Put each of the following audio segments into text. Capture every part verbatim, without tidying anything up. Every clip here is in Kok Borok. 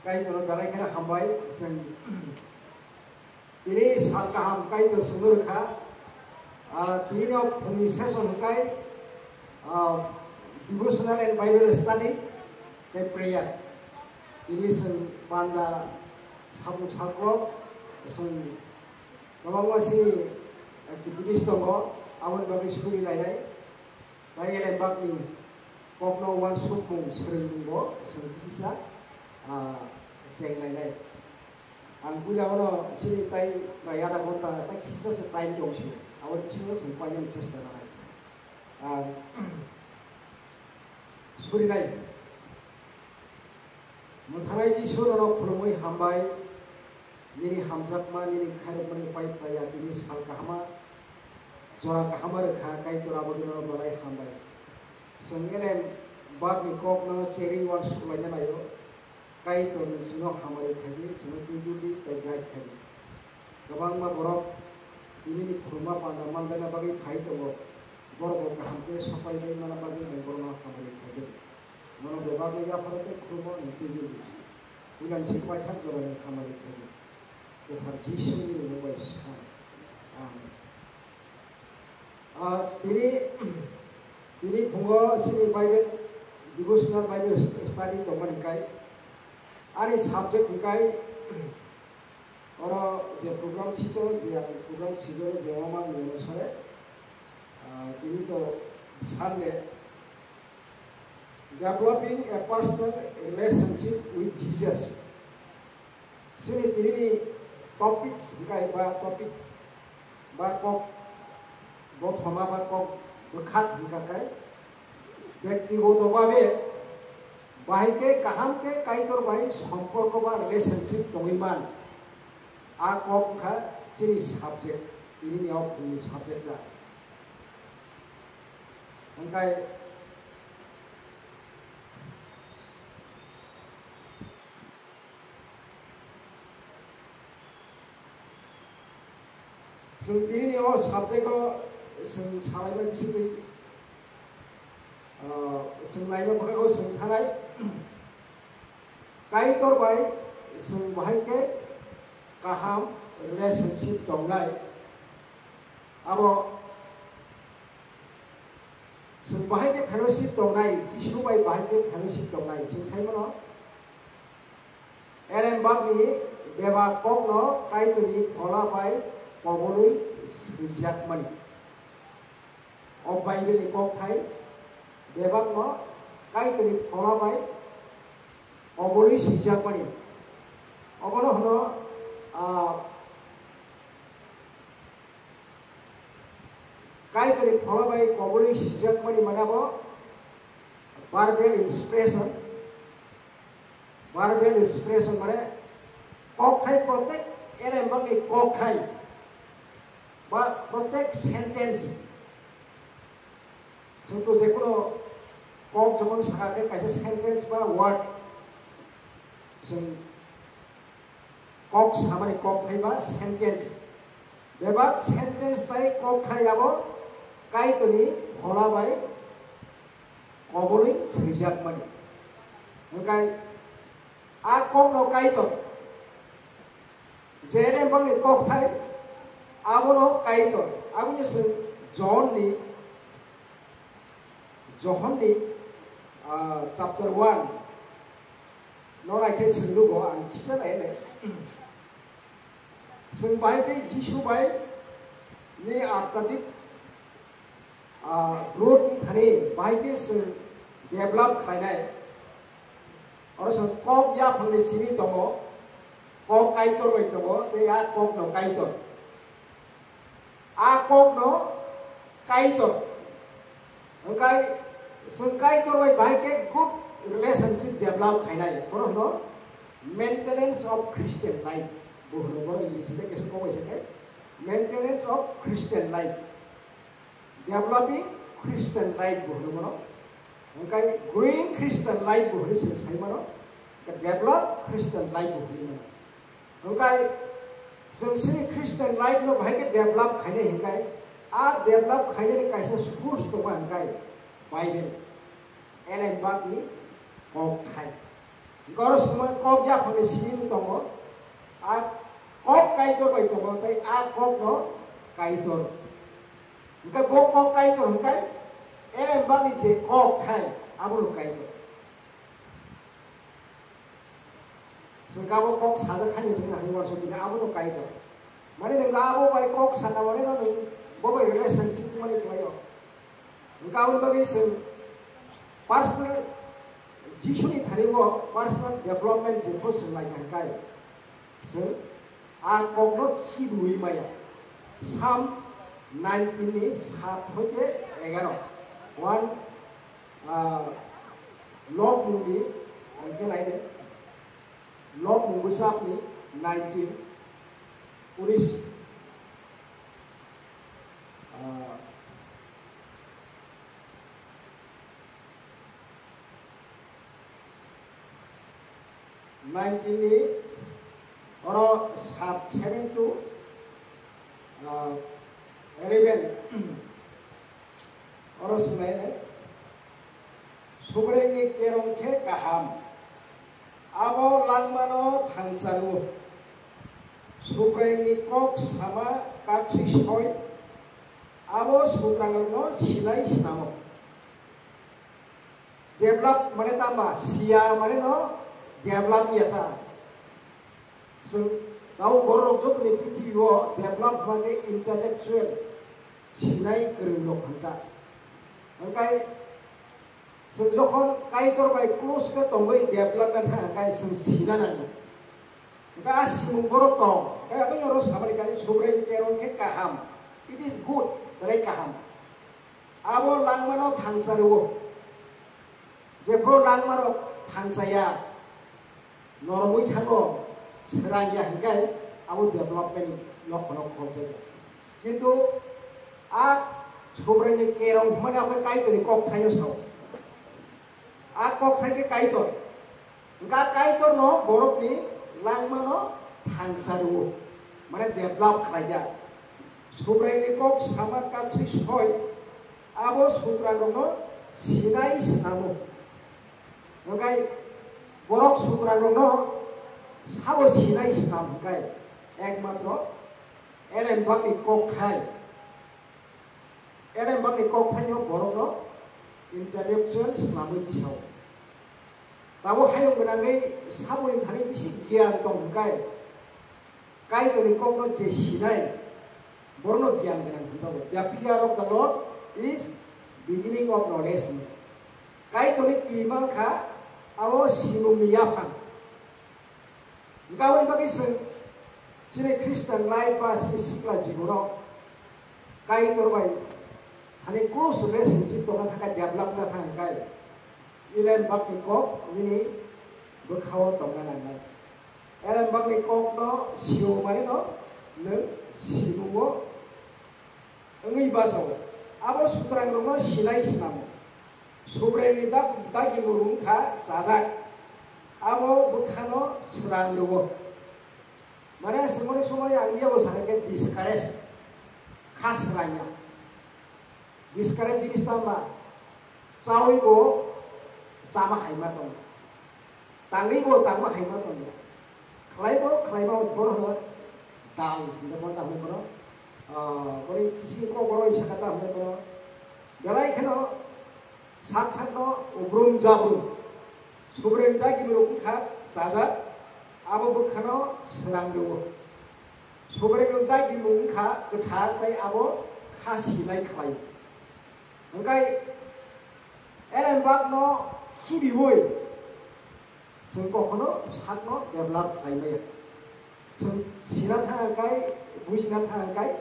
Kaitorno belai kheno hambai, chwng tini sal kaham Kaitor chwngno rwkha. Ah, tini no phungni session hwnkhe, ah, devotional and Bible study tei prayer. Tini chwng panda samung salkrok, chwng kwbangma chini activities tongo, aboni bagwi suri lainai. Tei elembakni kokno uansukmung swrwngmungbo chwng kisa, ah, chenglainai. Ang puila ono chini tai prai adha ghonta tai kisa se time tong sio. Abo bisingo chwng painani chesta nanai. Ah, surinai. Mwthanai Jisu, nono khulumwi hambai, nini hamjakma, nini khairokmani pai paiya, tini sal kahama, jora kahama rwkha, Kaitor aboni nono belai hambai. Chwng elem bakni kokno cherwi uansuk laina naio, Kaitor nwng chwngno hamari khaidi, chwngno tubudi tei guide khaidi. Kwbangma borok tinini khulumma panda manjakna bagwi phai tongo, borokbo kaham khe sopai bai mana bagwi nwng borokno hamari khaijadi. Nono bebakno yapharo tei khulumma nwng tubudi. Puilani se paithak jorani hamari khaidi. Kwthar Jisuni mung bai sa. Amen. Ah, tini, tini phungo chini Bible, devotional Bible study tongmani kai. Ani subject hwnkhe oro je program sito, je ang program sito, je mama ni sare. Ah, tini to Sunday. Developing a personal relationship with Jesus. Chini tinini topics hwnkhe ba topic ba kok bothoma ba kok bwkhak hwnkha khe, bektigoto babe bahai khe kaham khe Kaitor bai somporko ba relationship tongwi man. A kok wngkha chini subject, tinini o phungni subject da. Hwnkhe chwng tinini o subject o chwng salaima bisingtwi, ah, chwng laima bwkhago chwng thanai. Kaitor bai chwng bahai khe kaham relationship tongnai. Abo chwng bahai khe fellowship tongnai, Jisu bai bahai khe fellowship tongnai. Chwng sai mano, elembakni bebak kokno Kaitorni phola bai kobolwi swijakmani. O Bible ni kokthai bebakno Kaitorni phola bai kobolwi swijakmani. Obono hwno, ah, Kaitorni phola bai kobolwi swijakmani mane abo verbal inspiration. Verbal inspiration mane kokthai, protek elembakni kokthai ba protek sentence. Chwng to jekhuno kok jokhon sakha khe kaisa sentence ba word chwng kok samani kokthai ba sentence. Bebak sentence tai kokthai abo Kaitorni phola bai kobolwi swijakmani. Hwnkhe a kokno Kaitor, je elembakni kokthai, abono Kaitor. Aboni chwng John ni, Johon ni, ah, chapter one no naikhe swnglugo ang kisa nainai. Chwng bahai khe Jisu bai ni atmadik, ah, growth wngthani bahai khe chwng develop khlainai. Oro chwng kok yaphangni simi tongo, kok Kaitor bai tongo, tei a kokno Kaitor. A kokno Kaitor. Hwnkhe chwng Kaitor bai bahai khe good relationship develop khainai. Bono hwno maintenance of Christian life. Bo hwno bono English tei kisa kok bai sakhe maintenance of Christian life. Developing Christian life bo hwno bono. Hwnkhe growing Christian life bo hwnwi se sai mano. Develop Christian life bo hwnwi mano. Hwnkhe chwng chini Christian life no bahai khe develop khainai hwnkhe, a develop khainani kaisa source tongo hwnkhe Bible, elembakni kokthai. Hwnkhe oro swngmani kok yaphangni simi tongo, a kok Kaitor bai tongo, tei a kokno Kaitor. Hwnkhe bo kok Kaitor hwnkhe Elembakni je kok khai, abono Kaitor. Chwng kabo kok sajak haino chwng nahani uansukgwi abono Kaitor. Mane nwng abo bai kok sana mane no nwng bo bai relationship mani khlaio. Hwnkhe aboni bagwi chwng personal Jisuni thani o personal development je bo chwng lai kha hwnkhe chwng a kokno khibiui maya. Psalm nineteen ni sat hoite egaro. One, ah, Lok mungni, ang khe nai de. Lok mung bwsakni nineteen, unis, ah, nineteen ni oro sat, seven to, ah, eleven. Oro swnglainai, Subraiyungni kerong khe kaham, abo langmano thangsa rwo. Subraiyungni kok sama katswi soi, abo sutrangrokno sinai snamo. Develop mane tama, siya mane no develop ya ta. Chwng tao borok jotoni prithibi o develop hwnkhe intellectual, sinai kwrwng rok hwn ta. Hwnkhe chwng jokhon Kaitor bai close khe tongwi development kha hwnkhe chwng sina nango. Hwnkhe a simung borok tong, hwnkhe ang oro samani kani Subraiyung kerong khe kaham, it is good, belai kaham. Abo langmano thangsa rwo. Jephru langmarok thangsaya, noromwi thango, srangya hwnkhe abo development no khorok khorokjago. Kintu a Subraiyungni kerong hwnmani abo Kaitorni kokthaino sao. A kokthai khe Kaitor. Hwnkha Kaitorno borokni langmano thangsa rwo, mane develop khlaijak. Subraiyungni kok sama katswi soi, abo sutrangrokno sinai snamo. Hwnkhe borok sutrangrokno sabo sinai snam hwnkhe ekmatro Elembakni kokthai. Elembakni kokthaino borokno intellectual swnamwi tisao. Tabo hayung gwnangwi saboni thani bisi giyan tong hwnkhe, Kaitorni kokno je sinai, borokno giyan gwnang hwnjago. The fear of the Lord is beginning of knowledge. Kaitorni kirima wngkha abo simungni yaphang. Hwnkhe aboni bagwi chwng chini Christian life ba chini sikla jibono Kaitor bai thani close relationship tongna thangkha, develop wngna thangkha hwnkhe Elembakni kok nini bwkhao tongna nangnai. Elembakni kokno sio manino nwng simungo wngwi bachao. Abo sutrangrokno sinai snamo. Subraiyungni dak-, dagimung wngkha chajak. Abo bwkhano srang rwo. Mane, swngmani somoi ang yabo sakha khe discourage kha srangya. Discourage jinis tamo ba? Chawi bo chama haima tongo. Tangwi bo tangma haima tongo. Khlai bo khlaima bono hwno dal hinwi bono tamo bono. Ah, boni kisi kok bono sakha tamo bono. Belai kheno sak sakno ubrum jabrum. Subraiyung dagimung wngkha chajak, abo bwkhano srang rwo. Subraiyung dagimung wngkha kwthar tei abo kha sinai khlaio. Hwnkhe Elembakno khibiui chwng kokhono sakno develop khlai maya. Chwng sina thang hwnkhe, bujina thang hwnkhe,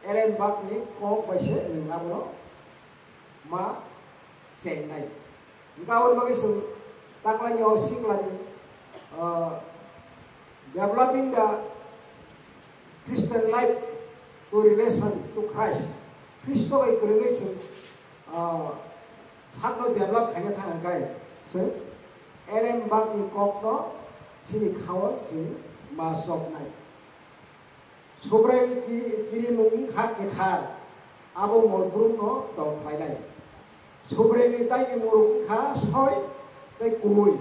Elembakni kok bai se nwng abono ma chengnai. Hwnkhe aboni bagwi chwng taklaini o siklani, ah, developing the Christian life to relation to Christ. Khristo bai kwrwngwi chwng, ah, sakno develop khaina thang hwnkhe chwng Elembakni kokno chini khao chwng ma choknai. Subraiyung ki-, kirimung wngkha kwthar, abo molbrumno tong khlainai. Subraiyungni dagimung wngkha soi tei kubui.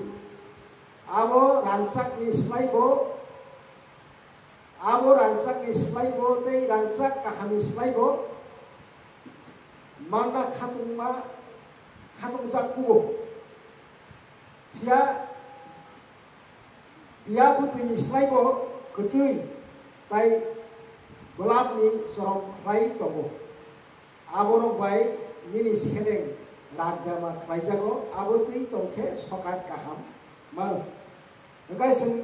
Abo rangchakni slaibo, abo rangchakni slaibo tei rangchak kahamni slaibo manna khatungma, khatungjak kugo. Phiya, phiya bwtwini slaibo kwtwi tai bwlapni chorom khlai tongo. Aborok bai nini seleng ragdama khlaijago, abo twi tongkhe sokat kaham mano. Hwnkhe chwng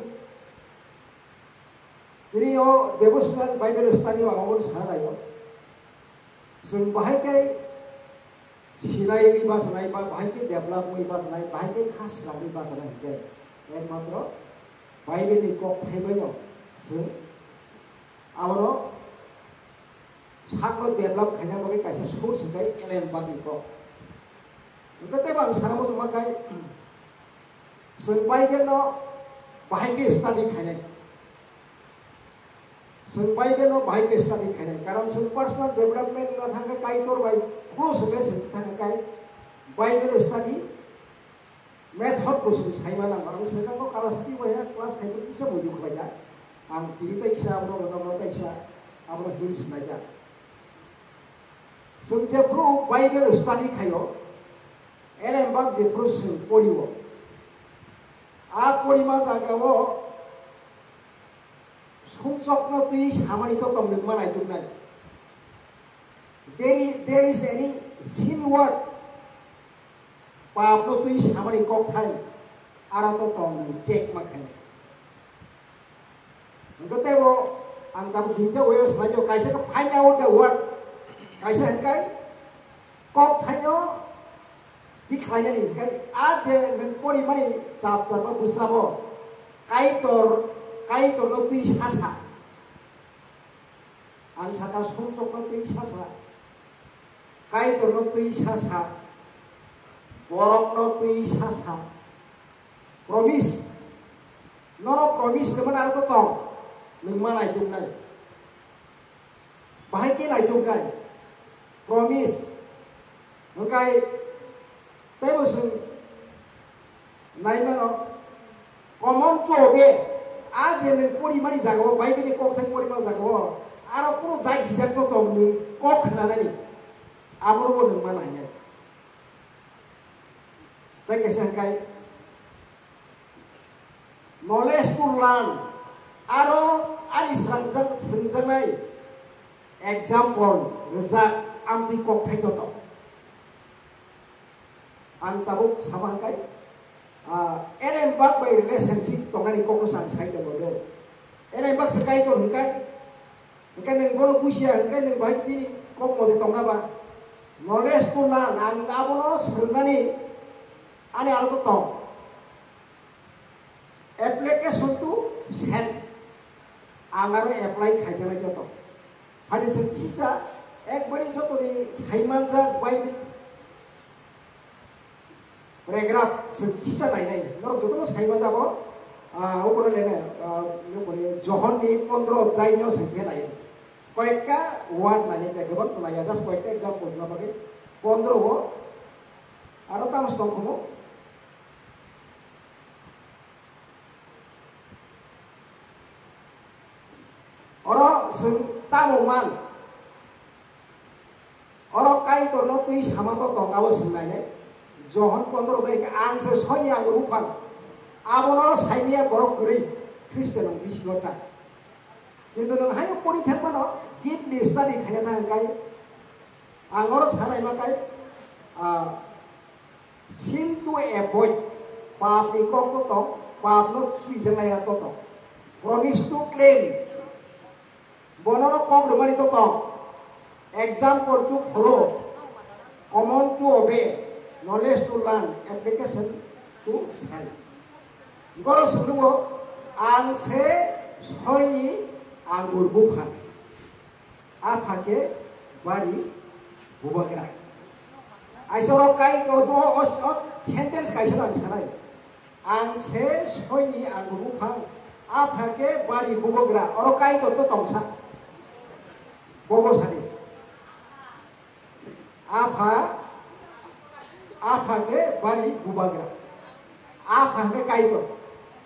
tini o devotional Bible study o ang obono sana naio. Chwng bahai khe sinaiwi bachanai ba bahai khe develop wngwi bachanai, bahai khe kha swnamwi bachanai hwnkhe ekmatro Bible ni kok thaibaino chwng abono sakno develop khaina bagwi kaisa source hwnkhe Ellen Bach ni kok. Hwnkhe teibo ang sana muchungma khai, chwng Bible no bahai khe study khainai. Chwng Bible no bahai khe study khainai, karon chwng personal development wngna thangkhe Kaitor bai close wngkhe chwng thangkhe kai Bible study method bo chwng saima nango. Ang swkang o Kawasaki waiha class khaipor kisa muidu khlaikha. Ang tini tai kisa abono, abono tai kisa abono hints naikha. Chwng jephru Bible study khaio, Ellen Bach jephru chwng porio, a porima jagao sumsokno twi samani to tong nungma naituknai. There is, there is any sin word, papno twi samani kokthai, aro to tong nung check ma khainai. Hwnkhe teibo ang tabuk hinjak wayo swlaio, kaisa khe find out the word, kaisa hwnkhe kok thaino di khlainani, hwnkhe a je nwng porimani chapter ba bwsabo Kaitor, Kaitorno twi sasa. Ang sakha sumsokno twi sasa, Kaitorno twi sasa, borokno twi sasa. Promise. Nono promise rwmani aro to tong. Nwng ma naituknai. Bahai khe naituknai. Promise. Hwnkhe teibo chwng naimano common to be a je nwng porimani jagao, Bible ni kokthai porimani jagao, aro kunu dai hijakno tong nwng kok khnanani. Abono bo nwng ma nainai. Tei kaisa hwnkhe knowledge to learn, aro ani swngjak-, swngjaknai example rwjak amtwi kokthai joto. Ang tabuk sama hwnkhe, ah, Ellen Bach bai relationship tongnani kokno chwng sai tongo do. Ellen Bach se Kaitor hwnkhe, hwnkhe nwng bono bujiya hwnkhe nwng bai bini kok mode tongna ba. Knowledge to learn, ang abono swrwngnani ani aro to tong. Application to self. Ang aro apply khaijaknai joto. Hani se kisa ekbari jotoni saimanjak bai paragraph se kisa nainai. Norok jotono saimanjago, ah, uboro lene, ah, nukoni Johon ni pondro odhyai no se khe nai. Koyekta word nainai, khe gabang naiya, just koyekta example na bagwi pondro o aro tamo se tongkhumu. Oro chwng tamo man? Oro Kaitorno twi sama to tong abo chwng nainai. Johon pondro dai khe, "Ang se soini angur buphang." Abono saimaya borok kwrwi Khristian rok bisingo ta. Kintu nwng haino pori thangmano deeply study khaina thang kai. Ang oro sanai ma kai, ah, Sin to avoid, papni kok to tong, papno khibijaknai to tong. Promise to claim, bono kok rwmani to tong. Example to follow, command to obey, knowledge to learn, application to self. Goro swngo, ang se soini angur buphang. Apha khe bari bubagra. Aichoro kai o, o, o, o sentence kaisa ang sanai. Ang se soini angur buphang, apha khe bari bubagra. Oro Kaitor to tongsa. Bobo sadi. Apha, apha khe bari bubagra. Apha khe Kaitor.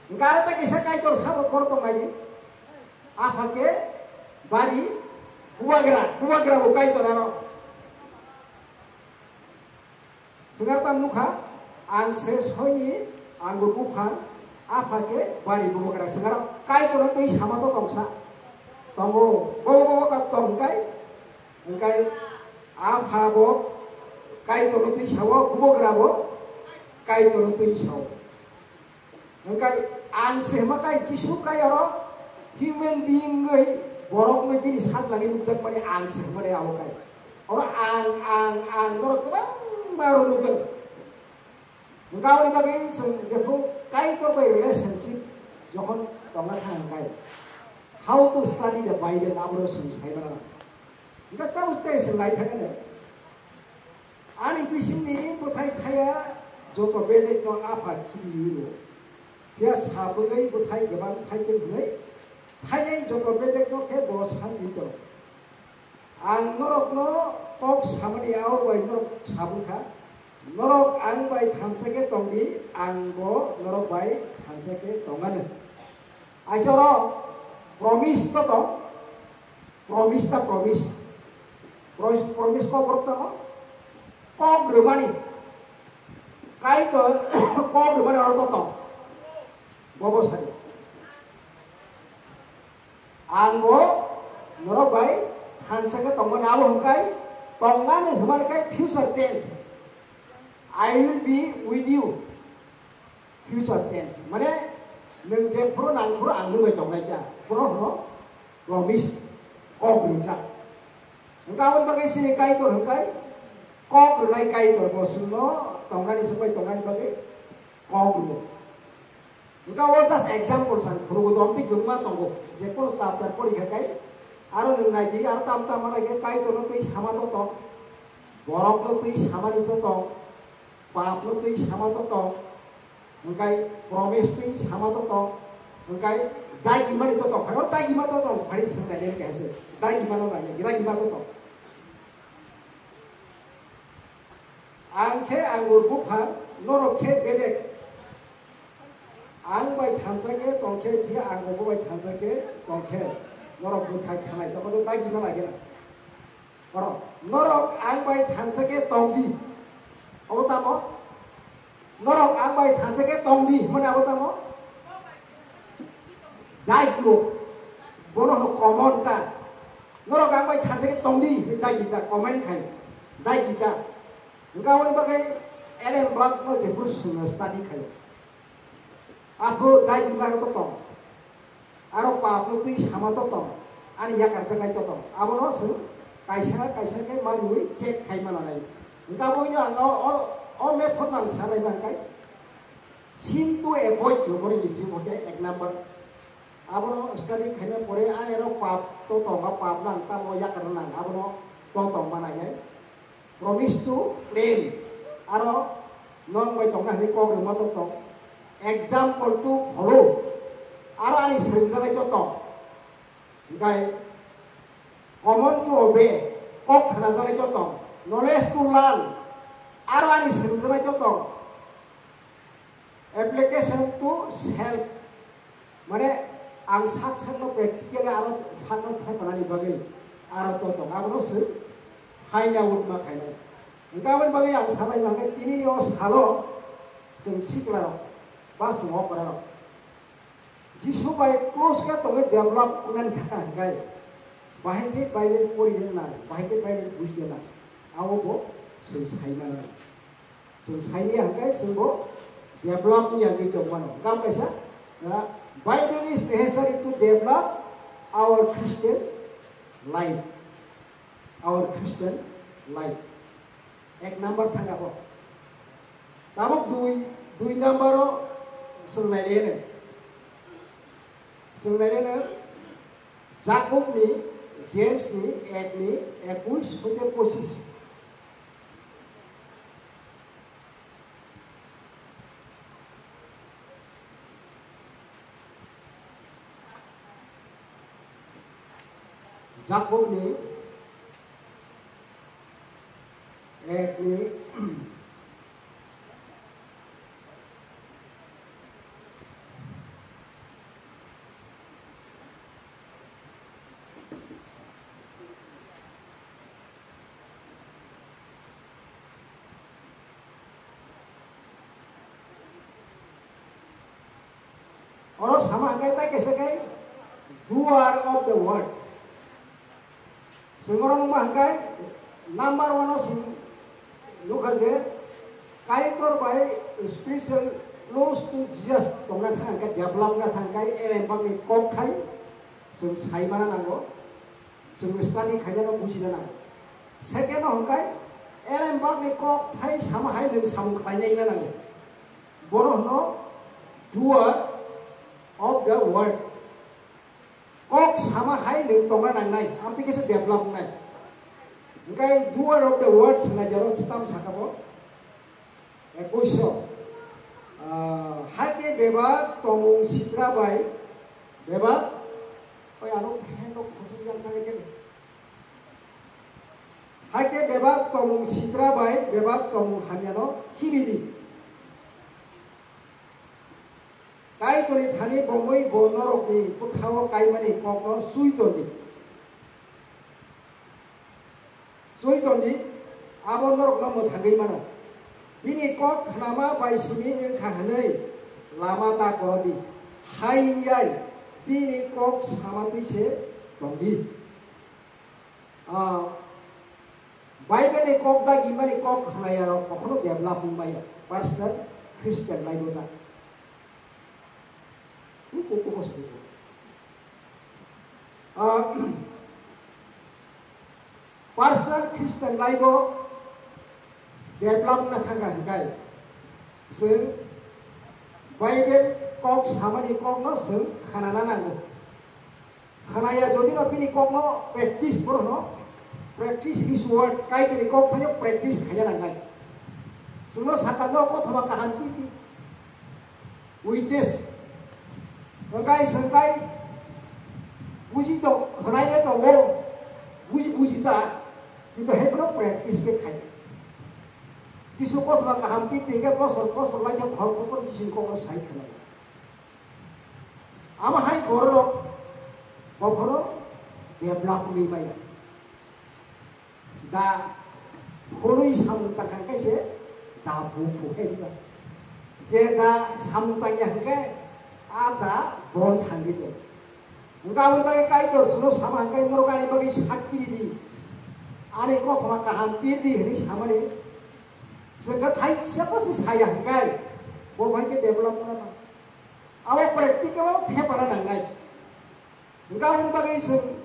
Hwnkhe aro tei kisa Kaitor sabo borok tong lai. Apha khe bari bubagra, bubagra bo Kaitor aro. Swngar tam nukha, ang se soini anggur buphang, apha khe bari bubagra. Swngar Kaitorno twi sama to tongsa. Tongo, bobo bobo kap tong kai. Hwnkhe apha bo Kaitorno twi sao, bubagra bo Kaitorno twi sao. Hwnkhe ang se hwnma kai Jisu kai oro human being wngwi borok wngwi bini sajlagwi nukjakmani ang se hwnmani abo kai. Oro ang, ang, ang borok kwbangma oro nukgwn. Hwnkhe aboni bagwi chwng jephru Kaitor bai relationship jokhon tongna thang kai, how to study the Bible aboro chwng sai mano. Hwnkhe tamo tei chwng lai thangano. Ani bisingni bwthai thaya joto bedekno apha khibiwi rwo. Phiya sabwgwi bwthai kwbang thaitwng hwnwi thainai joto bedekno khe bo santi tong. Ang norokno kok samani abo bai norok sabwkha, norok ang bai thansa khe tongdi, ang bo norok bai thansa khe tongano. Aisoro promise to tong, promise ta promise. Promise, promise kok borok tamo? Kok rwmani. Kaitor kok rwmani oro to tong. Bobo sadi. Ang bo norok bai thansa khe tongmani abo hwnkai tongnani hwnmani kai future tense. I will be with you. Future tense. Mane nwng je phuru nang phuru ang nwng bai tongnai kha. Phuru hwno promise, kok rwkha. Hwnkhe aboni bagwi chini Kaitor hwnkhe kok rwnai Kaitor bo chwngno tongnani swk bai tongnani bagwi kok rwo. Hwnkhe o just example san phuru bo dom tei kwbangma tongo. Je kono chapter pori kha kai aro nwng nai di aro tam tam ma nai khe Kaitorno twi sama to tong. Borokno twi samani to tong. Papno twi sama to tong, hwnkhe promise twi sama to tong, hwnkhe dagimani to tong, phano dagima to tong, phani swngchar le khe se, dagimano nai, dagima to tong. Ang khe angur buphang, norok khe bedek. Ang bai thansa khe tong khe, phiya ang bo bai thansa khe tong khe, norok bwthai thanai, tongmani dagima nai gena. Oro, norok ang bai thansa khe tong di. Abo tamo? Norok ang bai thansa khe tong di, hwnmani abo tamo? Dagio. Bono hwno common ta. Norok ang bai thansa khe tong di, hwnwi dagi ta, comment khai. Dagi ta. Hwnkhe aboni bagwi Ellen White no jephuru swngno study khaio. Aphuru dagima to tong. Aro papno twi sama to tong. Ani yakarjaknai to tong. Abono chwng kaisa kaisa khe mariwi check khai mananai. Hwnkhe aboino ang o, o, o method no ang sanai mankhe. Sin to avoid hwnwi English ni mothe ek number. Abono study khaina pore ani aro pap to tong, pap nang tamo yakarna nang. Abono to tong mananai. Promise to claim. Aro nong bai tongna hinwi kok rwma to tong. Example to follow. Aro ani swrwngjaknai to tong. Hwnkhe command to obey. Kok khnajaknai to tong. Knowledge to learn. Aro ani swrwngjaknai to tong. Application to self, mane ang sak sakno practically aro sakno thepnani bagwi aro to tong, abono se find out ma khainai. Hwnkhe aboni bagwi ang sanai mankhe, tinini o salo chwng siklarok ba chwng okrarok Jisu bai close khe tongwi develop wngnani thangkha hwnkhe, bahai khe Bible porina nang, bahai khe Bible bujina nang, abo bo chwng sai mano. Chwng saimanya hwnkhe chwngbo develop wngya wngwi tongmano. Hwnkhe kaisa, uh, Bible is necessary to develop our Christian life. Our Christian life. Ek number thang abo. Tabuk dui, dui number o chwng nailaiya. Chwng nailaiya Jakob ni, James ni, ek ni, ekush hoite pochis. Jakobni ekni Oro sama hwnkhe tai kaisa khe doer of the word. Chwng oro nukma hwnkhe number one o chwng nukha je Kaitor bai spiritual close to Jesus tongna thang hwnkhe, develop na thang hwnkhe elembakni kok khai chwng sai mana nango, chwng study khaina no bujina nango. Second o hwnkhe elembakni kok khai sama hai nwng samung khlainai na nango. Bono hwno doer of the word. Kok sama hai nwng tongna nangnai, amtwi khe se develop wngnai. Hwnkhe doer of the word swngnai jaro stam saka bo. Ekuish o, ah, hakhe bebak tongmung sitra bai bebak, oi ano phen rok khoroksa yang thangwi khe. Hakhe bebak tongmung sitra bai bebak tongmung hamyano khibi di. Kaitorni thani bomwi bo norokni bwkhao kaimani kokno chui ton di. Chui ton di, abo norokno mwthangwi mano. Bini kok khnama bai simi wng kha hwnwi lama ta koro di. Hai wng yai bini kok sama twi se tong di. Ah, Bible ni kok dagi mani kok khnaya rok kokhno develop wng maya, personal Christian life o ta. Kok kok kok. Ah, personal Christian life o develop na thangkha hwnkhe chwng Bible kok samani kokno chwng khanana nango. Khanaya jodi no bini kokno practice, borokno practice his word, Kaitorni kok thaino practice khaina nangnai. Chwngno Satan no kothoma kaham twi di. Witness. Hwnkhe chwng khai buji tong, khwnai le tongo, buji, buji ta, kintu hai phano practice khe khai. Jisu kothoma kaham twi di khe bosor, bosor lai khe khoroksa phano Jisuni kokno sai khwnai. Amo hai bororok bokhoro develop wngwi maya. Da hwnwi samung tangkha khe se da buphu khe diba. Je da samung tangya hwnkhe a da bon thangwi tong. Hwnkhe aboni bagwi Kaitor chwngno sama hwnkhe norok ani bagwi sakki ridi. Ani kothoma kaham pirdi hwnwi samani. Chwngkhe thaisa pha se saya hwnkhe bo bai khe develop wngna nang. Abo practical o thepana nangnai. Hwnkhe aboni bagwi chwng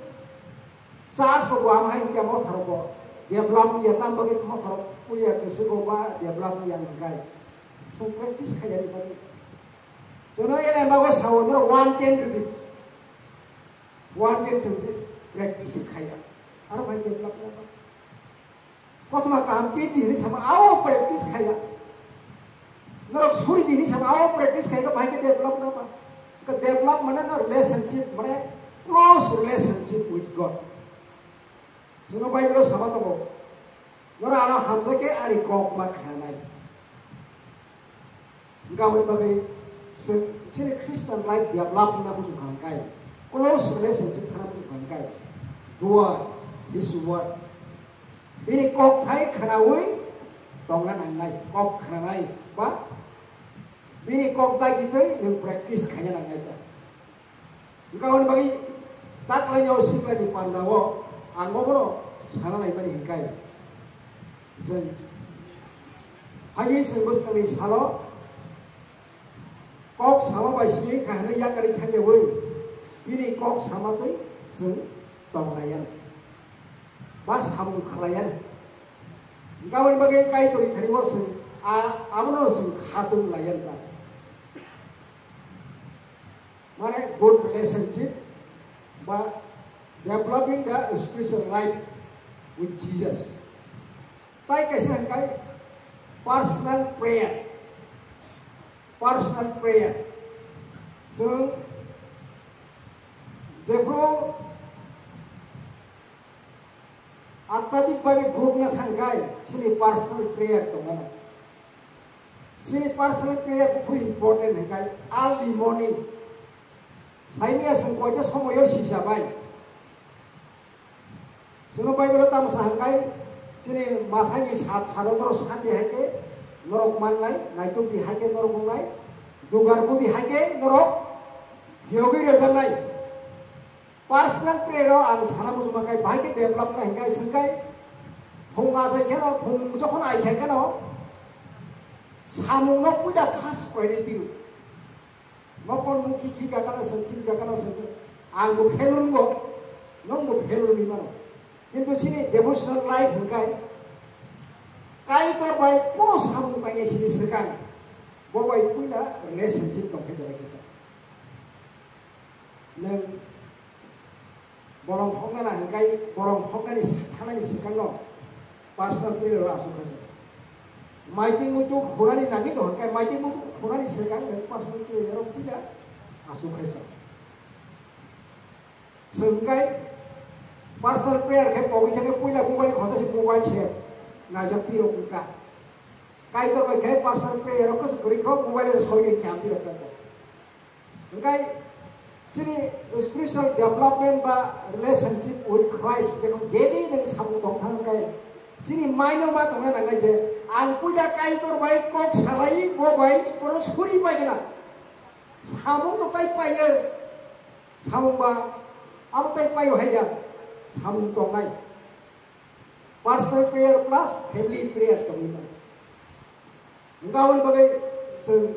church rok bo amo hai hwnkhe mothorok bo develop wngya, tam bagwi mothorok puya kwswk o ba develop wngya hwnkhe chwng practice khaiyani bagwi. Chwngno elai mago sao norok one ten rwdi. One ten chwng practice khaiya. Aro bai develop wngya. Kothoma kaham pirdi hwnwi sama, ao practice khaiya. Norok suri di hwnwi sama, ao practice khaiya, bahai khe develop na ba. Khe develop mane no relationship, mane close relationship with God. Chwngno Bible o sama tongo. Norok ano hamjak khe ani kok ma khananai. Hwnkhe aboni bagwi chwng chini Christian life develop wngna muchung kha hwnkhe, close relationship thana muchung kha hwnkhe, doer his word. Bini kok thai khwnaui tongna nangnai, kok khwnanai ba bini kok dagi twi nwng practice khaina nangnai ta. Hwnkhe aboni bagwi taklaini o siklani pandao ang bono sana naimani hwnkhe, chwng phaiwi chwng bwskangni salo kok sama bai simi kha hwnwi yakarwi thangyawi bini kok sama twi chwng tonglaiyani ba samung khlaiyani. Hwnkhe aboni bagwi Kaitorni thani o chwng a-, abono chwng khatung laiyani ta. Mane good relationship ba developing the spiritual life with Jesus. Tai kaisa hwnkhe personal prayer. Personal prayer. Chwng jephru Atmatik bai group na thangkhai, chini personal prayer tongmano. Chini personal prayer khe important hwnkhe early morning. Saimia chwng koita somoyo sisa bai. Chwngno Bible o tamo sa hwnkhe, chini mathani sat salo norok santi hai khe norok mannai, naituk di hai khe norok wngnai, dugar budi hai khe norok Yogwi rwjaknai personal prayer o ang sana muchungma khe bahai khe develop nai hwnkhe swngkhe phung asai kheno phung jokhon ai khe kheno samung no puida first priority rw. Nokol mukhi khi gakano se, khi gakano se, ang bo fail rwngo, nwng bo fail rwni mano. Kintu chini devotional life hwnkhe Kaitor bai kono samung tangya sini swkang, bo bai puila relationship tongkhe belai kisa. Nwng borong hoknani hwnkhe borong hoknani thanani swkango personal prayer o asuk khaisa. Maiting muitu khorani nangwi tong hwnkhe maiting muitu khorani swkang nwng personal prayer o puila asuk khaisa. Swngkhe personal prayer khe pogwi thangkhe puila mobile khosasi mobile se naijak tiro kukra. Kaitor bai khe personal prayer o kwswk kwrwi kho mobile o soi khe amtwi rok khe. Hwnkhe chini spiritual development ba relationship with Christ jekon daily nwng samung tong thang khe chini mind o ma tongna nangnai je ang puila Kaitor bai kok salai bo bai bono suri pai gana. Samung to tai paio, samung ba abo tai paio hai ya, samung tongnai. Personal prayer plus family prayer tongwi mano. Hwnkhe aboni bagwi chwng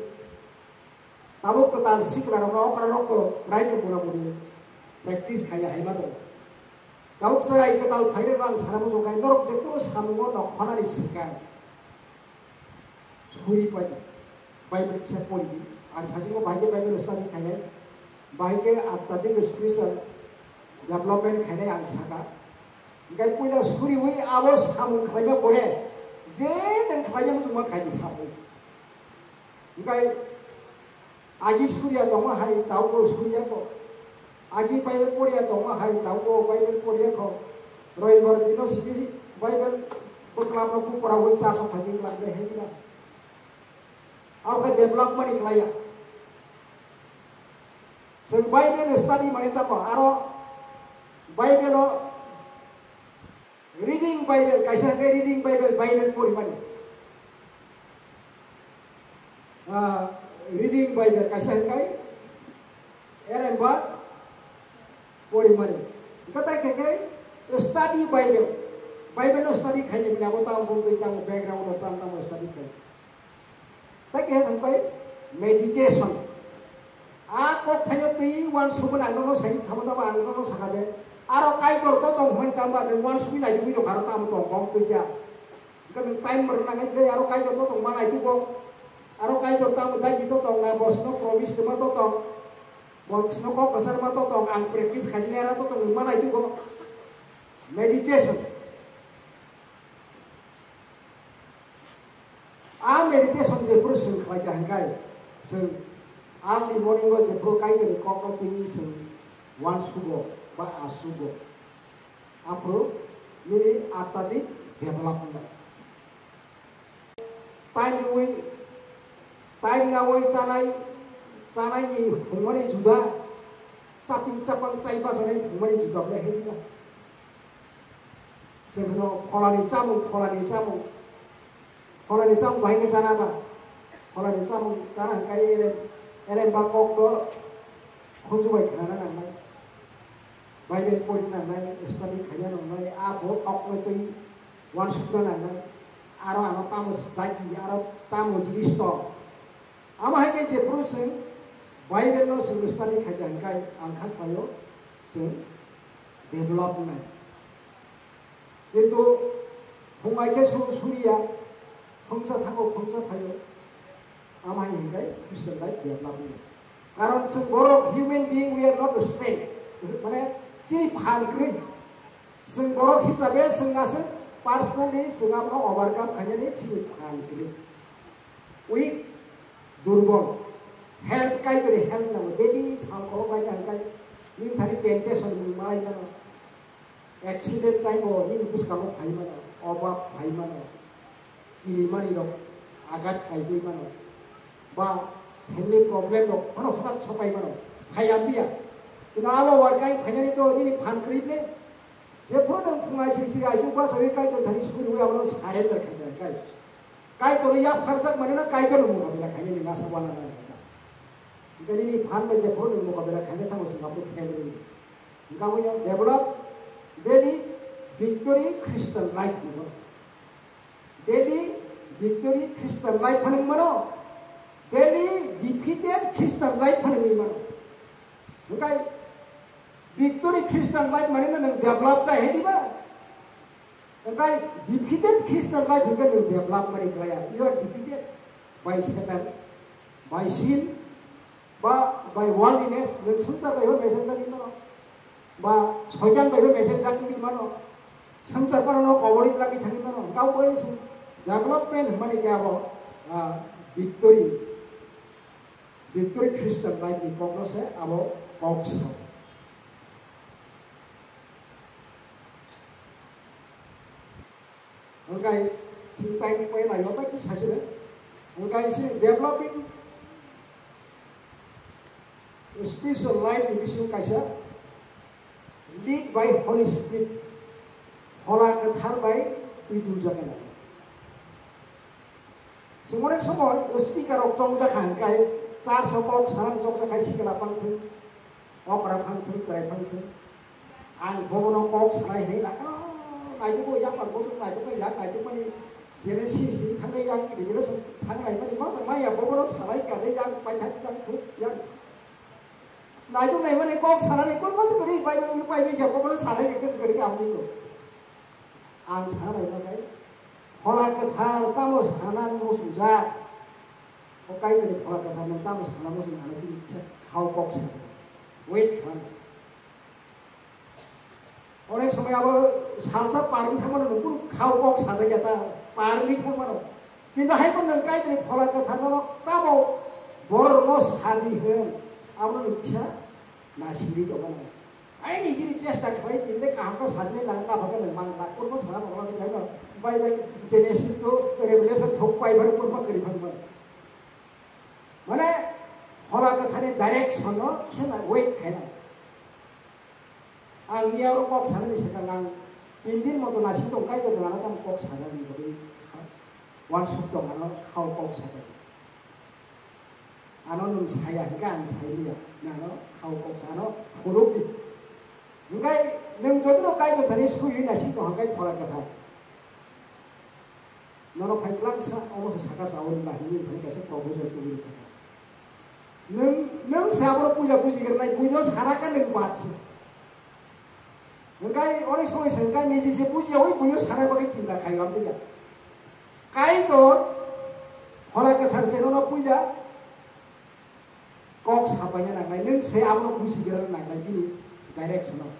tabuk kwtal sikla rokno okra rokno raino bura buri practice khaiya hai ma tongo. Tabuk chwrai kwtal phairokno ang sana muchung khai norok jephuru samungo nok khonani swkang. Suri pai Bible se pori di. Ang sasiko bahai khe Bible study khainai, bahai khe atmadik spiritual development khainai ang saka. Hingkai puila suriwi abo samung khlaima pore je nwng khlaina muchungma khaidi samung. Hingkai agi suriya tongma hai taubo suriya ko. Agi Bible poriya tongma hai taubo Bible poriya ko. Roibar dino sidi Bible bwklam no bupora wi chaso khaidi khlai de hengna. Abo khe development ni khlaiya. Chwng Bible study mani tamo aro Bible o reading Bible kaisa hwnkhe reading Bible, Bible porimani. Ah, reading Bible kaisa hwnkhe Ellen ba porimani. Hwnkhe tai khe khe study Bible. Bible no study khaini mani abo tamo bumtwi tamo background o tamo tamo study khai. Tai khe hwnkhe meditation. A kok thaio twi uansukmani ang nono sai thamo tamo ang nono saka je. Aro Kaitor to tong hwn tamba nwng uansukwi nai twi tong kharo tamo tong bong twi ja. Hwnkhe nwng time rwna nai tei aro Kaitor to tong ma nai twi bo. Aro Kaitor tamo dagi to tong na bo sino promise twma to tong. Bo sino kok kwchar ma to tong ang practice khainai ara to tong ma nai twi bo. Meditation. A meditation jephuru chwng khlai kha hwnkhe chwng early morning o jephuru Kaitorni kokno twi chwng uansugo ba asugo, aphuru nini atmadik develop wngnai. Time rwui, time naui chanai, chanaini hwnmani juda, chaping chapang chai bachanai hwnmani juda belai khe rwna. Chwng phano pholani chamung, pholani chamung, pholani chamung bahai khe chana ba, pholani chamung chana hwnkhe elem, elem ba kokno khunju bai khnana nangnai, Bible pori nangnai, study khaina nangnai, a bo kokno twi uansukna nangnai, aro ano tamo dagi, aro tamo jinis tong. Amo hai khe jephuru chwng Bible no chwng study khai kha hwnkhe ang kha khlaio chwng develop wngnai. Kintu phungai khe su-, suriya, phungsa thango, phungsa phaio. Amo hai hwnkhe Christian life develop wngnai. Karon chwng borok human being, we are not strength. Mane chini phan kwrwi. Chwng borok hisabe chwng aswk personally chwng abono overcome khainani chini phan kwrwi. Weak, durbol. Help, Kaitorni help nango. Daily sal kolok bai kha hwnkhe nini thani temptation ni malai mano. Accident time o nini bwskango phai mano, obab phai mano, kirimani rok agat khlaiwi mano, ba family problem rok phano hwtak sopai mano, phai ambiya. Kintu abo work ai phainani to nini phan kwrwi le, jephuru nwng phungai sri sri aichu bachawi Kaitor thani suri wi abono surrender khai kha kai. Kaitor yapharjak mani na Kaitor no mungha bila khainani masa wana na. Hingke nini phan bai jephuru nwng mokabela khaina thango, chwng abo fail wngwi. Hingke abo yang develop daily victory Christian life hwnwi mano. Daily victory Christian life hwnwi mano. Daily defeated Christian life hwnwi mano. Hingke victory Christian life mane nwng develop khlai hai diba? Hingke defeated Christian life hingke nwng develop mani khlaiya. You are defeated by Satan, by sin, ba by worldliness, nwng swngchar bai bo mesen jagwi mano, ba soitan bai bo mesen jagwi mano, swngchar phano no kobori lagi thangwi mano. Hingke abo bai se development hwnmani khe abo, ah, victory, victory Christian life ni kokno se abo kok sa. Hingkai thing time pai lai yota ki sasile. Hingkai si developing spiritual life ni bisingo kaisa lead by Holy Spirit, Phola Kwthar bai twi dujak nai. Chwng onek somoy o speaker rok chongjak kha hingkai church o kok sana chongjak khai sikla pang thung, okra pang thung, chwrai pang thung. Ang bobono kok sanai hinui lakha, naitugwi yapang bothung naitugwi yak naitugmani Genesis ni thangwi yang Revelation thanglai mani masa maya bobono salai kha de yang paithak yang thuk yang. Naituk naimani kok sanani kun masa kwrwi pai pai pai kha bobono salai kha kwrwi kha amni ko. Ang sanai ma kai Phola Kwthar tamo sana muchungjak. O Kaitorni Phola Kwthar nang tamo sana muchung ano bini kisa khao kok sa. Wait khan. Onek somoi abo salsa parwng thangmano nwng kunu khao kok sajak ya ta parwngwi thangmano. Kintu hai phano nwng Kaitorni Phola Kwthar no tamo borok no sadi hwn abono nwng kisa nasingwi tongmano. Ai nijini chesta khlai tinde kaham khe sajini nang kapha khe nwng mang na kurmo sana tongmano khe khaino bai bai Genesis to Revelation thok pai bai kurmo kri phangmano. Mane Phola Kwtharni direction no kisa na wait khaina. Ang niya oro kok sanani swkang ang tin din moto nasing tong kai tong ano tamo kok sanani bagwi kha-, uansuk tong ano khao kok sajak. Ano nwng saya hwnkhe ang sai liya, nano khao kok sa ano phunuk di. Hwnkhe nwng jotono Kaitor thani sui nasing tong hwnkhe Phola Kwthar. Nono phai twlang sa, omo se saka sa, o ba hini thani kaisa proposal tubui rwkha. Nwng, nwng se abono puila buji granai, buino sana kha nwng bad se. Hwnkhe onek somoi se hwnkhe niji se bujiyaui buino sana bagwi chinta khaio, amtwi ya. Kaitor, Phola Kwthar se nono puila kok sapaina nangnai, nwng se abono buji granai nangnai bini direction o.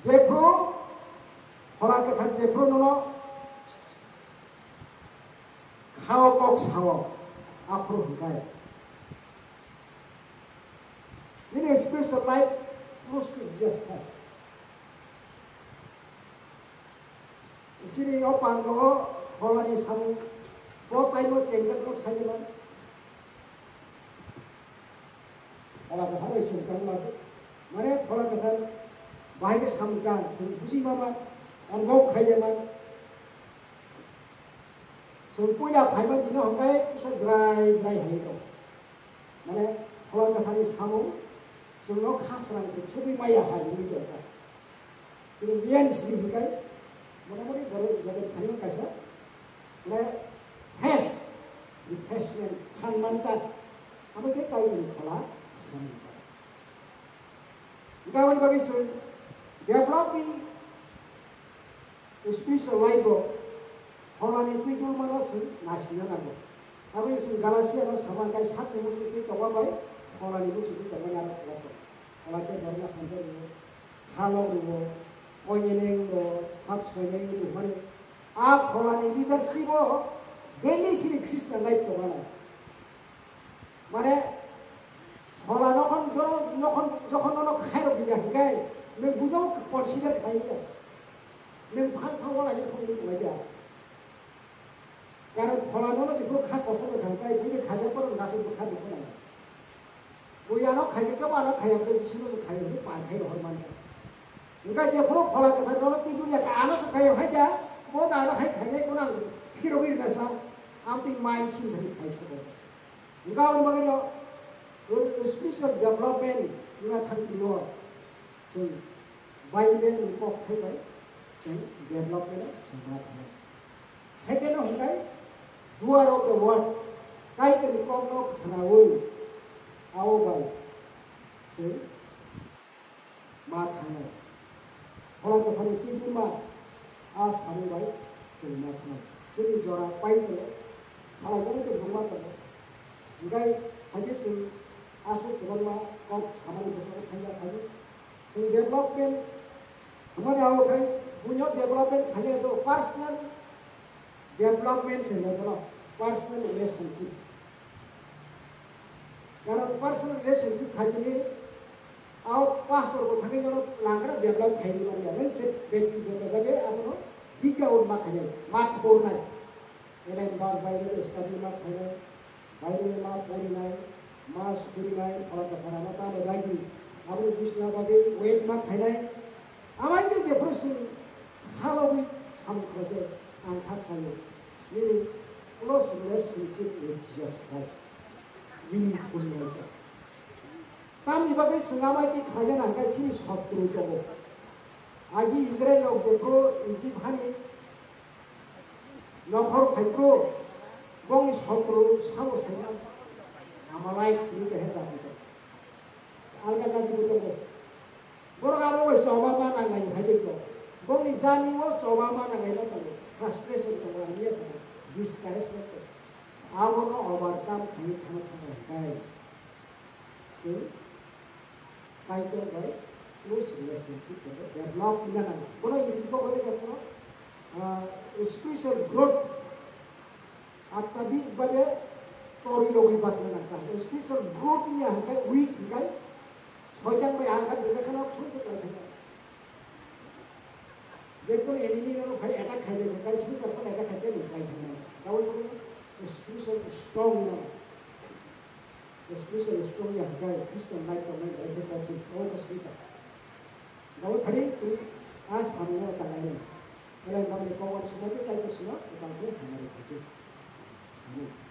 Jephru Phola Kwthar jephru nono khao kok sao, aphuru hwnkhe nini spiritual life close to Jesus Christ. Sini o panto o Pholani samung bo taino chengjak no saimano. Phola Kwthar bai chwng tang lago. Mane Phola Kwthar bahai khe samung tang, chwng buji ma man, ang bo khai ya man. Chwng puila phai man dino hwnkhe kisa dry dry hai rw. Mane Phola Kwtharni samung chwngno kha srang khe sugwi maya hai wngwi tongkha. Chwng miyani simi hwnkhe motamoti borok joto thani kaisa, mane, fresh, refreshment khan manjak. Abo khe Kaitorni Phola swkang manjak. Hwnkhe aboni bagwi chwng developing spiritual life o Pholani twi tongmano chwng naisingna nango. Aboni chwng Galatia no sama khe sakni muchungtwi tongma bai Pholani muchungtwi tongmani aro kok tongo. Phola khe borokno hamjak rwo, halok rwo, koineneng rwo, sak soineng rwo hwnmani. A Pholani leadership o daily sini Christian life tongnai. Mane, Phola nokhon jo-, nokhon, jokhon nono khairok ya hwnkhe, nwng buino consider khlai ya. Nwng phang phang wala ya khong nwng ya. Karon Phola nono jephuru kha kosom rwkha hwnkhe, buini khaijak phano nasing bwkha rwkha nai. Bui ano khaijak khe, bo ano khaiya, bui bisingno se khaiya hwnwi pan khai rohor mankha. Hwnkhe jephuru Phola Kwthar nono twi dun ya kha, ano se khaiya hai da, bo da ano hai khaijak phano ang phirogwi rwna sa, amtwi mind sing thani khai sobo. Hwnkhe aboni bagwino Spiritual development wngna thang twi o chwng Bible ni kok thai bai chwng development o chwng ma thang. Second o hwnkhe doer of the word, Kaitor ni kok no khnawi abo bai chwng ma thangnai. Phola kwthar ni tubuma a samung bai chwng ma thangnai. Chini jora pai tongo, khalaijaknai tei buma tongo. Hwnkhe haikhe chwng aswk kwbangma kok samani bwskango thangya phaiwi. Chwng development hwnmani abo khai buino development khainai to personal development se hwnwi bono personal relationship. Karon personal relationship khaitini, o pastor bo thangwi nono langkra develop khaini manya. Nwng se byaktigoto bhabe abono digya on ma khainai, ma thornai. Elai ba Bible study ma khainai, Bible ma porinai, ma surinai, phola kwthar ma tamo dagi. Aboni bisna bagwi wait ma khainai. Amai khe jephru chwng khalogwi samung khlai khe ang kha khlaio, nini close relationship with Jesus Christ. Meaningful life. Tamni bagwi chwng amai khe khlai jana hwnkhe chini sotru tongo. Agi Israel rok jephru Egypt hani nokhor phaiphru bongni sotru sabo saimano Amalek simi khe jati tongo. Alga jati bo tongo. Borok abo bai choba ma nangnai hai de ko. Bongni jani o choba ma nangnai ma tongo. Frustration tongo, ang ya sana. Discouragement tongo. Abono overcome khaini thangna thangna hwnkhe chwng Kaitor bai close relationship tongo, develop wngna nango. Bono English bo hwnwi khe bono, ah, spiritual growth. Atmadik bhabe tori logwi bachna nang kha. Spiritual growth wngya hwnkhe weak hwnkhe soitan bai ang kha bwsa kheno thung thung lai thangya. Jekun enemy no phai attack khai bai khai sini sa phone attack khai bai khai thang na. Dawi ko spiritual strong na. Spiritual strong ya hwnkhe Christian life ko nang bai khai thang na. Dawi ko sini sa. Dawi phari sini a samung no tangai na. Elai bangni kok wan sumai khe Kaitor sino, tang khe hamari khe. Amen.